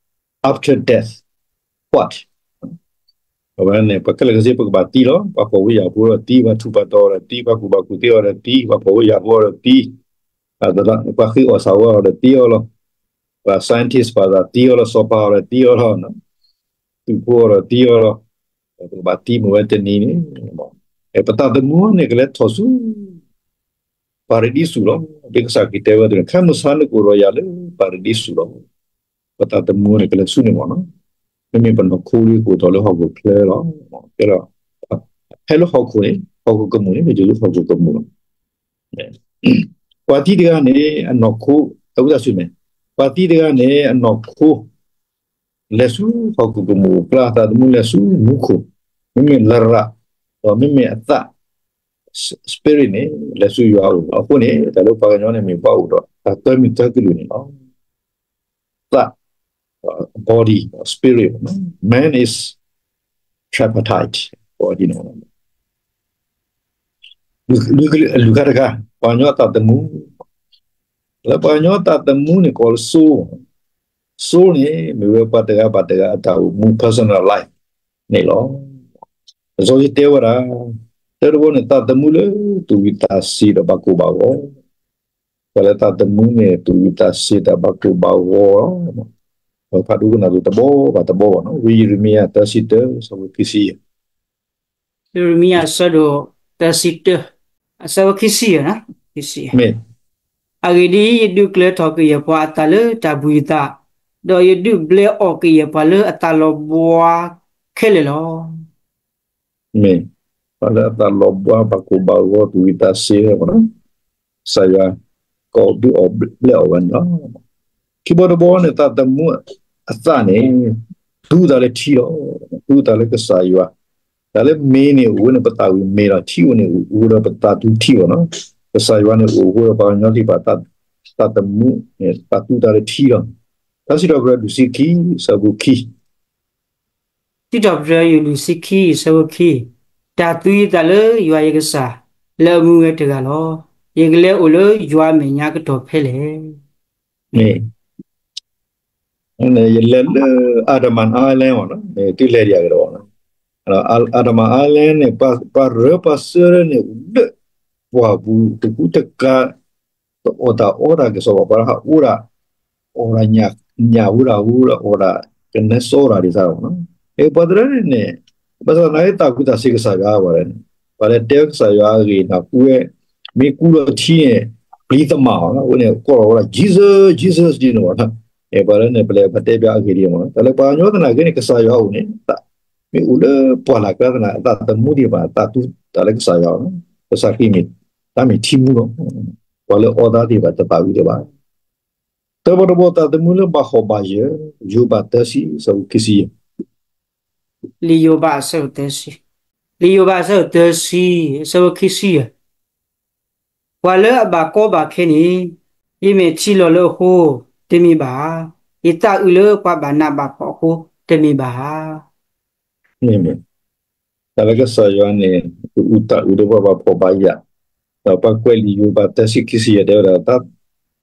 after death, what? အဝဲန့ၣ် ပှၤခဲလၢာ်ခဲဆ့ပကဘၣ်သံလီၤ. ပှၤဖှီၣ်ဖိယာ်ဖိဒီးသံ, ပှၤထူးပှၤတီၤအီၤဒီးသံ, ပှၤကူၣ်ဘၣ်ကူၣ်သ့အီၤဒီးသံ, ပှၤဖှီၣ်ဖိယာ်ဖိအီၤဒီးသံ, ပှၤဃ့အီၣ်ဆၣ်ဝါအီၤဒီးသံအီၤလီၤ. ပှၤ scientist ပှၤသးသံအီၤလီၤ, စီၤပၤအီၤဒီးသံအီၤလီၤ, သုးဖိအီၤဒီးသံအီၤလီၤ. ပကဘၣ်သံမ့ၢ်ဝဲတနံၤန့ၣ်, ပသးသမူန့ၣ် ကလဲၤထီၣ်ဆူပၤရဒံစူၤလီၤ. ဒ်ကစၢ်ခရံာ်တဲဝဲအသိးန့ၣ်, ခဲမုၢ်ဆါနကအိၣ်ဒီးယၤလၢပၤရဒံစူၤလီၤ. ပသးသမူန့ၣ်ကလဲၤဆူန့ၣ်မ့ၢ်နီၤ, မ့မ့ၢ်ပနီၢ်ခိလံကအိၣ်ထီၣ်လၢဟီၣ်ခိၣ်ချၢလီၤ. ကဲဒီး ဟဲလၢဟီၣ်ခိၣ်န့ၣ်, ဟီၣ်ခိၣ်ကမူၣ်န့ၣ် မ့ၢ်ယိၤလၢဟီၣ်ခိၣ်ကမူၣ်လီၤ. ပှၤသံတဂၤန့ၣ် အနီၢ်ခိ, တၢ်ဝံသးစူၤမ့ၢ်, ပှၤသံတဂၤန့ၣ် အနီၢ်ခိ လဲၤဆူဟီၣ်ခိၣ်ကမူၣ်အကျါ, အသးသမူလဲၤဆူမူခိၣ်, မ့မ့ၢ်လရာ်, ဒီးမ့မ့ၢ်အသး, spirit န့ၣ် လဲၤဆူယွၤအအိၣ်လီၤ. အဃိန့ၣ် တၢ်လၢပှၤကညီန့ၣ်မ့ၢ်ဘၣ်အိၣ်ဒီး တၢ်သၢမံၤသၢကလုာ်န့ၣ်လီၤ. သး, body, spirit, man is tripartite, body န့ၣ် အလုၢ်ခါတခါ, ပှၤကညီအသးသမူ, လၢပှၤကညီအသးသမူန့ၣ်ကိးလၢ soul, soul န့ၣ် မ့ၢ်ဝဲပှၤတဂၤဘၣ်တဂၤအတၢ်အိၣ်မူ personal life န့ၣ်လီၤ. လံာ်စီဆှံတဲဝဲဒၣ်, တၢတဘီန့ၣ် သးသမူလၢသူၣ်ဝံၣ်သးစ့ဒီးဘၣ်ကိၢ်ဘၣ်ဂီၤ, ပှၤလၢသးသမူန့ၣ် သူၣ်ဝံၣ်သးစ့ဒီးဘၣ်ကိၢ်ဘၣ်ဂီၤ, ပဖးဒိကနၣ်သကိးတဘီဘၣ်တဘီဘၣ်နီၤ, ဝံယံးရမံယၤ သၢဆံတၢ အဆၢဖိခံဆံယဲၢ် ယံးရမံယၤ အဆၢဒိၣ် သၢဆံတၢ, အဆၢဖိခံဆံယဲၢ်, ခံဆံယဲၢ်, အဂ့ၢ်ဒ်အံၤ, ယဒုးကျၢၤထီၣ်ကယဲၢ်ပှၤအသးလၢတၢ်ဘှံးအသး, ဒီးယဒုးဘျဲးအီၣ်ကယဲၢ်ပှၤလၢအသးလီၤဘှါခဲလၢာ်လီၤ. မ့ၢ်, ပှၤလၢအသးလီၤဘှါဘၣ်ကိၢ်ဘၣ်ဂီၤ သူၣ်ဝံၣ်သးစ့လီၤ, ကစၢ်ယွၤ ကအီၣ်ဒုးအီၣ်ဘျဲးအီၣ်ဝဲန့ၣ်လီၤ. ခံဘီတဘီန့ၣ် သးသမူအသးန့ၣ် သူအသးလၢထံလီၤ, သူအသးလၢကစၢ်ယွၤ, တၢ်လၢမ့ၢ်န့ၣ် အိၣ်ဝဲန့ၣ်ပသးဝံၣ်မ့ၢ်လီၤ, ထံအိၣ်န့ၣ် အိၣ်ဒီးပသးသူထံလီၤနီၤ, ကစၢ်ယွၤန့ၣ် အိၣ်ဝဲဒီးပှၤကညီသ့ၣ်တဖၣ် သးသမူ သးသူတၢ်လၢထံလီၤ. တၢ်စံးထီၣ်ပတြၢၤလွံၢ်ဆံခံ ဆၢဖိခံ စံးထီၣ်ပတြၢၤလွံၢ်ဆံခံ ဆၢဖိခံ, တၢ်သူယသးလၢယွၤယကစၢ် လၢအမူဝဲတဂၤလီၤ. ယကလဲၤအိၣ်လၢယွၤမဲာ်ညါကတီၢ်ဖဲလဲၣ်. မ့ၢ် ယလဲၤလၢ Andaman Island မ့ၢ် တုၤလဲၤဒံးအဂ့ၢ်ဒီး Andaman Island န့ၣ် ပှၤရၢပှၤစၢန့ၣ် အိၣ်လၢ ပှၢ်ပူၤတကူတကၤ တအီၣ်တၢ်အီတၢ်ကစီၣ်ဘၣ် ပှၤလၢဟးအိၣ်ဒၣ် အီၣ်ဒၣ်ညၣ်ဝဲဒၣ်ဟူဒီး အီၣ်ဒၣ်ကနဲစီအီၣ်တၢ်ဒ်သိးလီၤ. ပှၤတရၢန့ၣ်န့ၣ် ဘၣ်ဆၣ်သနာ်က့ သးကူၣ်သးဆံးကစၢ်ယွၤဝဲန့ၣ် ပှၤလဲၤတဲဝဲကစၢ်ယွၤအဂ့ၢ်န့ၣ် ကူဝဲ မ့ၢ်ကူလီၤထံန့ၣ် ပျံၤသမၣ်အီၤ အဃိန့ၣ် ကိးလီၤဝဲဒၣ် Jesus Jesus ဒ်န့ၣ်ဘၣ်. ပှၤလၢန့ၣ် ပလဲၤပတဲဘၣ်အဂ့ၢ်ဒ်န့ၣ်မ့ၢ် တၢ်လၢပှၤကညီသနာ်က့န့ၣ် ကစၢ်ယွၤအအိၣ်န့ၣ် မ့ၢ်အိၣ်လၢပှၢ်လၢ်ကျါသနာ်က့ အသးသမူသ့ၣ်တဖၣ် သးသူတၢ်လၢကစၢ်ယွၤအအိၣ်န့ၣ် ကစၢ်ခရံာ်မ့ၢ် တၢ်မ့ၢ်ထံမူလီၤ. ပှၤလၢအီသးသ့ၣ်တဖၣ်တသးဝံၤဒံးဘၣ်. တၢ်ဘီတဘီသးသမူလၢဘၣ်ဟီၣ်ဘၣ်ယၢၤ ယိၤဘးသၢဆံ ဆၢဖိခံဆံယဲၢ် လံာ်ယိၤဘးအဆၢဒိၣ်သၢဆံ, လံာ်ယိၤဘးအဆၢဒိၣ်သၢဆံ အဆၢဖိခံဆံယဲၢ်, ပှၤလၢအဘၣ်ကီဘၣ်ခဲန့ၣ် ယမဲာ်ထံလီၤလၢအဃိ တမ့ၢ်ဘၣ်ဧါ. ယသးအုးလၢပှၤဘၣ်နးဘၣ်ဖှီၣ်အဃိ တမ့ၢ်ဘၣ်ဧါ. မ့ၢ်မ့ၢ် တၢ်လၢကစၢ်ယွၤန့ၣ် ကအုးသးအုးလၢပှၤဘၣ်ဖှီၣ်ဘၣ်ယာ်, ဒီးပှၤကွဲးလံာ်ယိၤဘးသၢဆံခံဆံယဲၢ်တဲဝဲဒၣ်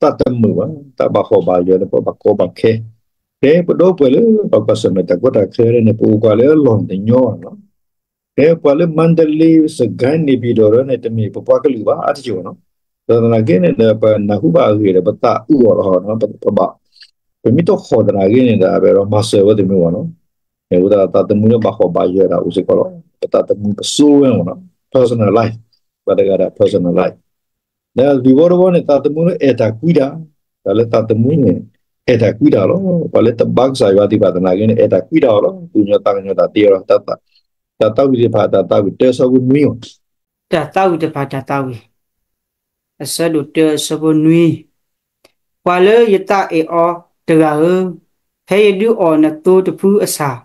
တၢ်တမုာ်ဘၣ်, တၢ်ဘၣ်ဟီၣ်ဘၣ်ယၢၤလၢပှၤဘၣ်ကီဘၣ်ခဲ, ဖဲပဒီပုၢ်ဝဲၢ်လၢပှၤကွၢ်ဆၢၣ်မဲာ်တၢ်ကီတၢ်ခဲန့ၣ် ပအိၣ်ကွၢ်လၢအလီၢ်န့ၣ်တညီဘၣ်လီၤ. ဖဲပှၤလၢ Mandalay စကဲန့ၣ် ပံၤဒီးန့ၣ် တမ့ၢ်ပပှၤကလုာ်ဘၣ် အါတက့ၢ်ဘၣ်နီၤ. ဒီးသနာ်က့န့ၣ်ဒီး ပနၢ်ဟူဘၣ်အဂ့ၢ်ဒီး ပသးအုးအီၤလီၤ. ပဘၣ် ပမ့ၢ်တဟီၣ်သနာ်က့န့ၣ်ဒီး ပအဲၣ်ဒိးမၤစၢၤဝဲတမံၤဘၣ်နီၤ. အဃိသတး သးသမူလၢဘၣ်ဟီၣ်ဘၣ်ယၢၤဒၣ်အိၣ်စ့ၢ်ကီးလီၤ. ပသးသမူပစိဝဲမ့ၢ်နီၤ personal life, ပှၤတဂၤဒၣ် personal life ဒီးလွံၢ်ဘီတဘီန့ၣ် သးသမူလၢအဲၣ်တၢ်ကွံတၢ်, တၢ်လၢသးသမူန့ၣ် အဲၣ်တၢ်ကွံတၢ်လီၤ. ပှၤလၢတဘါကစၢ်ယွၤသ့ၣ်တဖၣ်သနာ်က့န့ၣ် အဲၣ်တၢ်ကွံတၢ်အီၤလီၤ. သူၣ်ကညီၤသးကညီၤတၢ်သ့အီၤလီၤ. တၢ်သးဝံၣ်သ့ၣ်တဖၣ် တၢ်သးဝံၣ်တဖၣ်တၢ်သးဝံၣ်တၢ်ဆၢဖိနွံမ့ၢ် တၢ်သးဝံၣ်တဖၣ်တၢ်သးဝံၣ် အဆၢဒိၣ်တၢအဆၢဖိနွံ, ပှၤလၢယသးအဲၣ်အီၤတဂၤဧၢ, ဖဲယဒုးအီၣ်နသိတဖုအဆၣ်,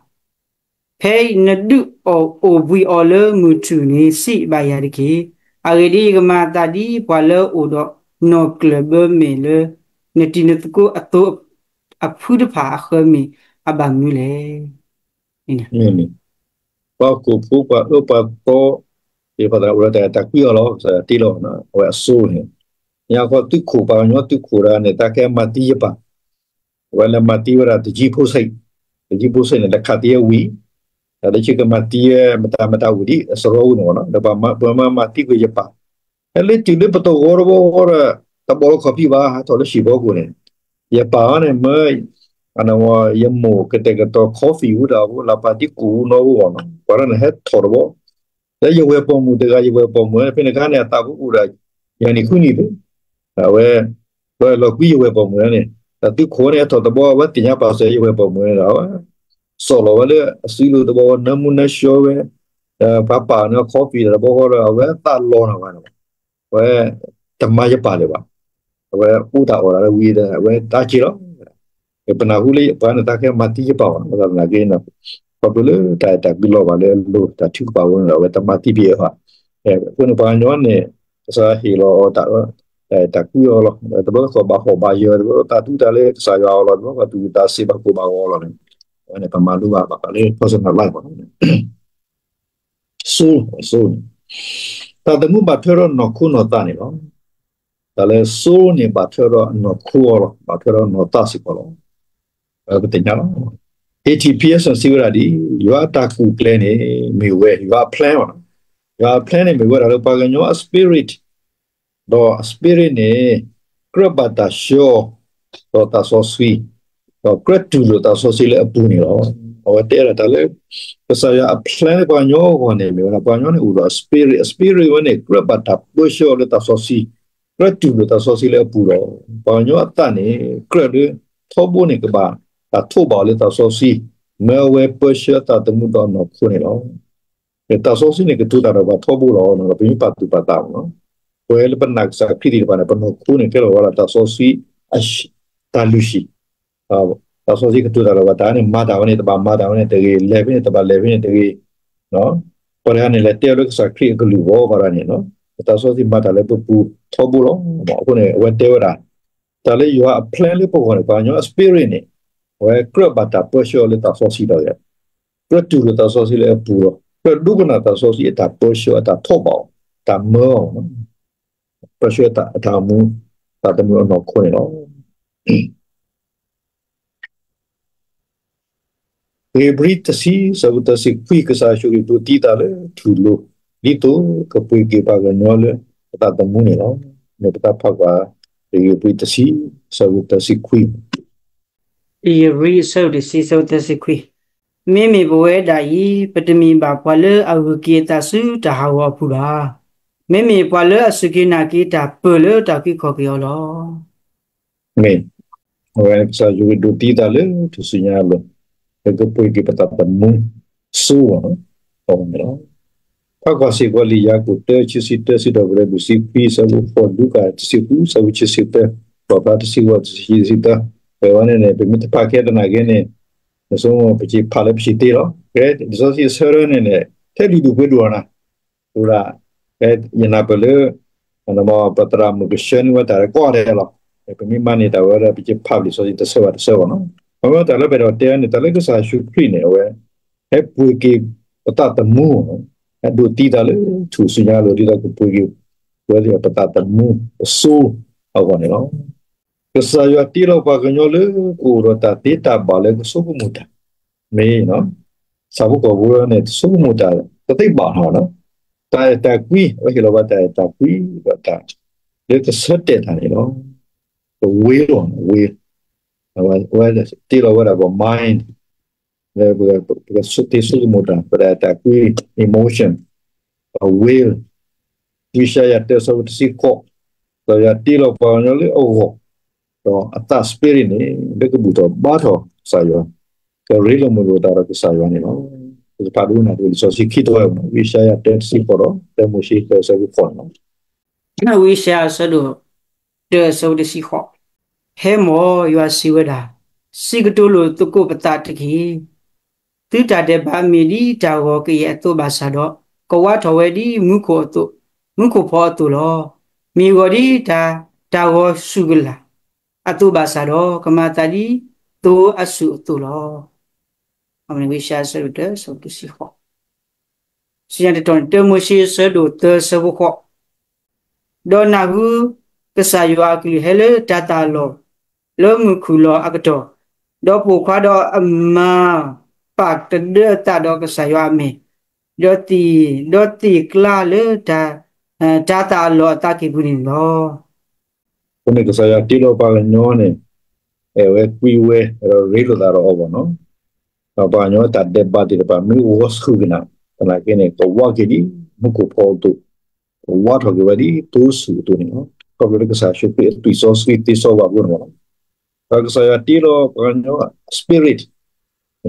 ဖဲနဒုးအီၣ်အိၣ်ဘှံးအီၤလၢမုၢ်ထူၣ်န့ၣ် စံးဘၣ်ယၤတက့ၢ်. အဂ့ၢ်ဒ်အံၤ, ယကမၤအသးဒ်ပှၤလၢအအိၣ်ဒီးနီၣ်ကျၢၢ်ဘၢမဲာ်လၢ နတံၤနသကိးအသိအဖုတဖၣ်အဃၢမ့ၢ်အဘၣ်မနုၤလဲၣ်. ပှၤဟီၣ်ခိၣ်ဖိ ပှၤအၢပှၤသီသ့ၣ်တဖၣ်အိၣ်ဒီးတၢ်အဲၣ်တၢ်ကွံအီၤလီၤ. ကစၢ်ယွၤတ့လီၤအဝဲအစိန့ၣ်, ညါခီသုးခိၣ် ပှၤကညီသုးခိၣ်ဒᣢန့ၣ် တၢ်ကဲမၤသံယပၢ်, အဝဲလဲၤမၤသံဝဲဒၣ်တကံဖိဆံး, တကံဖိဆံးန့ၣ် လဲၤခးသံအဝံၣ်, တၢ်လၢခံကမၤသံဝဲ မတၤမတၤဝံၣ်ဒ်အစရီဝဲန့ၣ်လီၤ. ဒီးပှၤမၤမၤသံကွံာ်ယပၢ်, ဟဲလၢတုၤလၢပတဝီတဝီဒီး တဘီလၢခီၣ်ဖံးဘၣ် ဟဲထီၣ်လၢဟံၣ်ဖီခိၣ်န့ၣ်, ယပၢ်အီၤန့ၣ် မၢ ယမိၢ်ကတဲာ်ကတီၤ coffee ဝံၤဒီး အဖိလၢပာ်တံၢ်ကူၣ်နီၣ်ဝံၤအီၤလီၤ. ပှၤတဂၤန့ၣ် ဟဲထီၣ်တဘီ, လၢယဝဲၢ်ပိာ်မုၣ်တဂၤ ယဝဲၢ်ပိာ်မုၣ်ဖဲန့ၣ်အခါန့ၣ် အသးဖိအိၣ်ဒီး ယၤနံၣ်ဃုနံၣ်လံ, အဝဲ ပှၤလီၤကွံယဝဲၢ်ပိာ်မုၣ်န့ၣ်, ဒီးသုးခိၣ်န့ၣ် ဟဲထီၣ်တဘီ အဝဲသ့ၣ်ညါပာ်စၢၤယဝဲၢ်ပိာ်မုၣ်န့ၣ်ဒီး အဝဲ စီၣ်လီၤဝဲလၢအစုလိၤတဘီ နၢမူနၢဆှီဝဲ, ဒီးပှၤပာ်န့ၢ်အီၤ coffee ဒီးတဘီဃီဒီး အဝဲသးလီၤနၤဘၣ်န့ၣ်, အဝဲ တမၤယပၢ်လၢၤဘၣ်, အဝဲအိၣ်တၢ်အီၣ်တၢ်လၢဝံၤဒီး အဝဲတၢ်က့ၤလီၤ. ပနၢ်ဟူလၢပှၤန့ၣ် တၢ်ကဲမၤသံယပၢ်ဘၣ်, ဘၣ်ဆၣ်သနာ်က့န့ၣ် ခီဖျိလၢတၢ်အဲၣ်တၢ်ကွံလီၤဘၣ်လၢအလိၤ တၢ်ထုကဖၣ်အဃိန့ၣ်ဒီး အဝဲတမၤသံဘၣ်အီၤဘၣ်. အဃိန့ၣ် ပှၤကညီန့ၣ် ကစၢ်ယွၤဟ့ၣ်လီၤအီၤတၢ်အၢ တၢ်အဲၣ်တၢ်ကွံအီၤလီၤ. တဘျီတခီၣ်ဘၣ်ဟီၣ်ဘၣ်ယၢၤ တဘျီသးသူတၢ်လၢကစၢ်ယွၤအီၤလီၤ, တဘျီခီၣ်သူၣ်ကသးစ့ဘၣ်ကိၢ်ဘၣ်ဂီၤလီၤန့ၣ်, အဝဲန့ၣ် ပမၤလိဘၣ်ဘၣ်ဃးလၢ personal life န့ၣ် စိ စိန့ၣ် သးသမူဘၣ်ထွဲဒီးနီၢ်ခိနီၢ်သးန့ၣ်လီၤ. တၢ်လၢစိန့ၣ် ဘၣ်ထွဲဒီးနီၢ်ခိအီၤလီၤ, ဘၣ်ထွဲဒီးနီၢ်သးစ့ၢ်ကီးလီၤ. ပသ့ၣ်ညါလီၤ. A T P S စံးဝဲဒၣ်ဒ်အံၤ, ယွၤအတၢ်ကူၣ်ကျဲန့ၣ် မ့ၢ်ဝဲ ယွၤအ plan လီၤ. ယွၤအ plan န့ၣ် မ့ၢ်ဝဲဒၣ်လၢပှၤကညီအ spirit ဒီးအ spirit န့ၣ် ကြၢးဘၣ်တၢ်ဆှၢအီၤ ဒီးသးစီဆှံ, ဒီးကြၢးတူၢ်လိာ်သးစီဆှံလၢအပူၤန့ၣ်လီၤ. အဝဲတဲဒၣ်တၢ်လၢ ကစၢ်ယွၤအ plan လၢပှၤကညီအဂီၢ်န့ၣ် မ့ၢ်ဝဲဒၣ် ပှၤကညီန့ၣ်အိၣ်ဒီးအ spirit, အ spirit ဝဲန့ၣ် ကြၢးဘၣ်တၢ်ပၢဆှၢအီၤလၢသးစီဆှံ, ကြၢးတူၢ်လိာ်သးစီဆှံလၢအပူၤလီၤ. ပှၤကညီအသးန့ၣ် ကြၢးလၢထီဘိန့ၣ် ကဘၣ်တၢ်ထိးဘၣ်အီၤလၢသးစီဆှံ, မၢအဝဲပၢဆှၢသးသမူဒီးနီၢ်ခိန့ၣ်လီၤ. သးစီဆှံန့ၣ် ကတိၤတၢ်ဒီးပှၤထီဘိလီၤ. ပမ့ၢ်ပာ်သူၣ်ပာ်သးမ့ၢ်နီၤ, ပဝဲလၢပနာ်ကစၢ်ခရံာ်သ့ၣ်တဖၣ်န့ၣ် ပနီၢ်ခိန့ၣ် ကဲထီၣ်ဝဲဒၣ်သးစီဆှံ တၢ်လုၢ်ဟံၣ်, သးစီဆှံကတိၤတၢ်ဒီးပှၤ တၢ်န့ၣ် မၤတၢ်ဝဲန့ၣ် တဘၣ်မၤတၢ်ဝဲန့ၣ်တဂ့ၤ, လဲၤဖဲန့ၣ် တဘၣ်လဲၤဖဲန့ၣ်တဂ့ၤ, ပှၤတဂၤန့ၣ် လဲၤတဲအီၤလၢကစၢ်ခရံာ်အကလုၢ်ဘၣ် ပှၤတဂၤန့ၣ်, သးစီဆှံမၤတၢ်လၢပပူၤထီဘိလီၤ. အဃိန့ၣ် အဝဲတဲဝဲဒၣ် တၢ်လၢယွၤအ plan လၢပဂီၢ်န့ၣ် ပှၤကညီအ spirit န့ၣ် အဝဲကြၢးဘၣ်တၢ်ပၢဆှၢအီၤလၢသးစီဆှံဒီး ကြၢးတူၢ်လိာ်သးစီဆှံလၢအပူၤလီၤ. ကြၢးဒိကနၣ်သးစီဆှံအတၢ်ပၢဆှၢအတၢ်ထီၣ်ဘၣ်အီၤ, တၢ်မၢအီၤ, ပၢဆှၢအတၢ်အိၣ်မူ, သးသမူအနီၢ်ခိန့ၣ်လီၤ. ဧ့ၤဘြံၤတဆံ ဆၢဖိသၢဆံခွံ, ကစၢ်ယ့ၣ်ၡူးခရံာ်ဒိးသံအသးလၢထူၣ်လိၤ ဒ်သိးကပှ့ၤက့ၤပှၤကညီလၢအသးသမူန့ၣ်လီၤ. မ့ၢ်ပတၢ်ဖးကွၢ် ဧ့ၤဘြံၤတဆံ ဆၢဖိသၢဆံခွံ ဧ့ၤဘြံၤ အဆၢဒိၣ်တဆံ ဆၢဖိသၢဆံခွံ, မ့မ့ၢ်ပဝဲဒၣ်အံၤ ပတမ့ၢ်ဘၣ်ပှၤလၢအဂုာ်က့ၤအသးဆူတၢ်ဟးဂီၤအပူၤဘၣ်. မ့မ့ၢ်ပှၤလၢအစူၢ်က့ၤနာ်က့ၤတၢ်ပၢၢ်လၢတၢ်အုၣ်က့ၤခီၣ်က့ၤအီၤလီၤ. မ့ၢ်, အဝဲကစၢ်ယ့ၣ်ၡူးခရံာ်ဒိးသံအသးလၢထူၣ်စုညါအလိၤ, လၢကပှ့ၤက့ၤပသးသမူ စိအီၤန့ၣ်လီၤ. ဖးကွၢ်စ့ၢ်ကီးလံာ်ယၤကိာ်တၢ ခံဆံတၢ စံးထီၣ်ပတြၢၤလွံၢ်ဆံခွံ ဆၢဖိဃိး, လူၤကၣ်တဆံဃု ဆၢဖိခံဆံတၢ, လီၣ်ဖျါတဆံဃိး တဆံခံ တဆံတၢ, ဝဲန့ၣ်န့ၣ် ပမ့ၢ်တဖးခဲသနာ်က့န့ၣ် နဆိကမိၣ်ပက့ၤဖးလၢပစံးတ့လီၤ. ကဲ လံာ်စီဆှံအဆၢထၢၣ်န့ၣ်န့ၣ် ထဲလံာ်ဒိၣ်ပှ့ၤဒိၣ်အီၤနၤ, အဃိဒၣ် ယနၢ်ပၢၢ်လၢ ပသရၣ်မုၣ်ကဆှၢန့ၢ်ဝဲတၢ်ကိးဂၤဒဲးလီၤ. ပမ့ၢ်မၤန့ၢ်တၢ်ဝဲဒီး ပက့ၤဖးလံာ်စီဆှံတဆၢဘၣ်တဆၢဘၣ်နီၤ. အဝဲတၢ်လၢပအဲၣ်ဒိးတဲန့ၣ် တၢ်လၢကစၢ်ယ့ၣ်ၡူးခရံာ်န့ၣ် အဝဲ ဟဲပှ့ၤက့ၤပသးသမူ, ဟဲဒိးသံအသးလၢထူၣ်စုညါအလိၤ ဒ်သိးကပှ့ၤက့ၤဝဲဒၣ်ပသးသမူပစိအဂီၢ်န့ၣ်လီၤ. ကစၢ်ယွၤတ့လီၤပှၤကညီလၢကအိၣ်ဒီးတၢ်သ့တၢ်ဘၣ်လၢကဆိကမိၣ်တၢ်, မ့ၢ် ဆၣ်ဖိကီၢ်ဖိန့ၣ် တဆိကမိၣ်တၢ်တသ့ဘၣ်နီၤ, တၢ်အဲၣ်တၢ်ကွံ, အဝဲဟ့ၣ်လီၤပှၤတၢ်အဲၣ်တၢ်ကွံ ဒီးတၢ်လၢကဆၢတဲာ်တၢ်န့ၣ်လီၤ. ပ will လီၤ, will, အဝဲတ့လီၤဝဲဒၣ်ပ mind, လၢပကသ့ဆိကမိၣ်တၢ်, ပတၢ်အဲၣ်တၢ်ကွံ, emotion, ပ will, ဝံယၡါယၤတၢ ဆၢဖိတဆံဃိး, ကစၢ်ယွၤတ့လီၤပှၤကညီလၢအဂီၢ်, ဒီးအသး spirit န့ၣ် လၢကဘူၣ်ထီၣ်ဘါထီၣ်ကစၢ်ယွၤ, ကရ့လိာ်မုာ်လိာ်သးဒီးကစၢ်ယွၤန့ၣ်လီၤ. ပကဖးဒိကနၣ်တ့ၢ်လံာ်စီဆှံခံတီၤဝဲ, ဝံယၡါယၤတၢ တဆံဃိးဒီး တၢမိၤၡ့ တၢ ဆၢဖိဃိးန့ၣ်လီၤ. ဝံယၡါယၤ အဆၢဒိၣ်တၢ အဆၢဖိတဆံဃိး, ဟဲမၢ်, ယွၤစံးဝဲဒၣ်, စံးကတိၤလိာ်သကိးပသးတက့ၢ်. သုတၢ်ဒဲးဘးမ့ၢ်ဒ်တၢ်ဂီၤကယဲၢ်အသိးဘၣ်ဆၣ်ဒီး, ကဝါထီၣ်ဝဲဒ်မူခိၣ်အသိး, မူခိၣ်ဖီအသိးလီၤ. မ့ၢ်ဂီၤဒ်တၢ်ဂီၤဆူၣ်ကလာ်အသိးဘၣ်ဆၣ်ဒီး, ကမၤအသးဒ်သိအဆူၣ်အသိးလီၤ. ဝံယၡါယၤ အဆၢဒိၣ်တၢ အဆၢဖိတဆံဃိး, စံၣ်ညီၣ်တတီၤန့ၣ် တၢမိၤၡ့ အဆၢဒိၣ်သၢ အဆၢဖိဃိး, ဒီးနၢ်ဟူကစၢ်ယွၤအကလုၢ်ဟဲလၢတၤသၣ်အလီၢ်, လၢမုၢ်ခုၣ်လီၤအကတီၢ်, ဒီးပိာ်ခွါဒီးအမါပာ်ကဒၢအသးဒီးကစၢ်ယွၤအမဲာ်, ဒီးသ့ၣ်, ဒီးသ့ၣ်ကျါလၢ တၤသၣ်အလီၢ်အသးကံၢ်ပူၤန့ၣ်လီၤ. အဃိန့ၣ်ကစၢ်ယွၤတ့လီၤပှၤကညီန့ၣ်, အဲၣ်ဝဲကွံဝဲ, ဒီးရ့လိာ်သးဒီးအီၤဘၣ်နီၤ. ဒီးပှၤကညီတၢ်ဒဲးဘးသ့ၣ်တဖၣ် မ့ၢ်ဂီၤဆူၣ်ကလာ်သနာ်က့န့ၣ် ကဝါက့ၤဒ်မူခိၣ်ဖီအသိး, ကဝါထီၣ်က့ၤဝဲဒ်သိဆူၣ်အသိးန့ၣ်လီၤ. ခီဖျိလၢကစၢ်ယ့ၣ်ၡူးခရံာ်အသွံၣ်စီဆှံသ့စီဝါအဃိန့ၣ်လီၤ. ဒီးကစၢ်ယွၤတ့လီၤပှၤကညီ spirit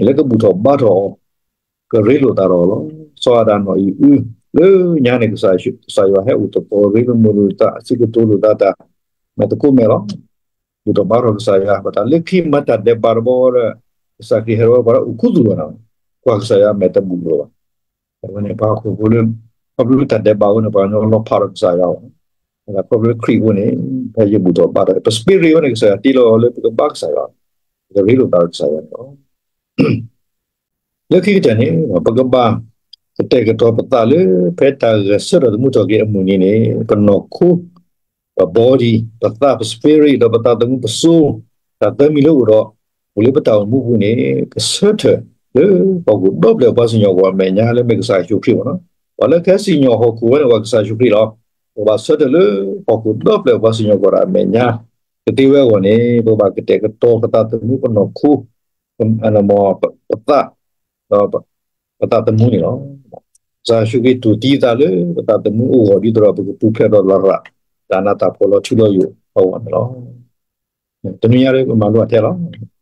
လၢကဘူၣ်ထီၣ်ဘါထီၣ်အီၤ, ကရ့လိာ်သးဒီးအီၤလီၤ. စီၤအၤဒၣ်နီၢ်အံၤအု လၢညါန့ၣ် ကစၢ်ယွၤဟဲအိၣ်သကိး ရ့လိာ်မုာ်လိာ်သး စံးကတိၤလိာ်သးတၢ် မဲာ်သကိးမဲာ်လီၤ. ဘူၣ်ထီၣ်ဘါထီၣ်ကစၢ်ယွၤ, ဘၣ်ဆၣ်လၢခံမၤတၢ်ဒဲးဘးတဘျီဒီး ကစၢ်ခရံာ်ဟဲလီၤဝဲပှၤလၢအိၣ်ခူသူၣ်လီၤန့ၣ်, ကွၢ်ကစၢ်ယွၤအမဲာ်တဘူၣ်လီၤဘၣ်. အဝဲန့ၣ်ပှၤဟီၣ်ခိၣ်ဖိလၢ ခီဖျိတၢ်ဒဲးဘးအဃိန့ၣ် ပှၤကညီလီၤဖးဒီးကစၢ်ယွၤလီၤ. ခီဖျိခရံာ်အဃိန့ၣ် ဖဲယဘူၣ်ထီၣ်ဘါထီၣ် ပ spirit အဃိန့ၣ် ကစၢ်ယွၤတ့လီၤလၢပကဘါကစၢ်ယွၤ, ပကရ့လိာ်သးဒီးကစၢ်ယွၤန့ၣ်လီၤ. လၢခံကတၢၢ်န့ၣ် ပကဘၣ်ကတဲာ်ကတီၤပသးလၢ ဖဲတၢ်ဂဲၤဆၢထၢၣ်သမူထီၣ်က့ၤအမုၢ်နံၤန့ၣ် ပနီၢ်ခိ, ပ body, ပသး ပ spirit ဒီးပသးသမူပစိ, တၢ်သၢမံၤလၢအိၣ်ဒီး အိၣ်လၢပတၢ်အိၣ်မူပူၤန့ၣ် ကဆၢထၢၣ်လၢဟီၣ်ခိၣ်ဒီဖျၢၣ်ပှၤစံၣ်ညီၣ်ကွီၢ်အမဲာ်ညါလၢမ့ၢ်ကစၢ်ယ့ၣ်ၡူးခရံာ်အဃိန့ၣ်လီၤ. ပှၤလၢကဟဲစံၣ်ညီၣ်ဟီၣ်ခိၣ်ဝဲန့ၣ် ပှၤကစၢ်ယ့ၣ်ၡူးခရံာ်လီၤ. ပကဘၣ်ဆၢထၢၣ်လၢဟီၣ်ခိၣ်ဒီဖျၢၣ်ပှၤစံၣ်ညီၣ်ကွီၢ်ဒီးအမဲာ်ညါ ကသ့ဝဲအဂီၢ်န့ၣ် ပကဘၣ်ကတဲာ်ကတီၤပသးသမူပနီၢ်ခိ, ပသး, ဒီးပသးသမူန့ၣ်လီၤ. ကစၢ်ယ့ၣ်ၡူးခရံာ်တူၢ်သံအသးလၢပသးသမူအဂီၢ် ဒ်သိးဒီးပကပူၤဖျဲးဒီးလရာ် တၢ်နးတၢ်ဖှီၣ်လီၤထူလီၤယိာ်အဂီၢ်န့ၣ်လီၤ. တနံၤညါဒီးပမၤလိအထဲလီၤ.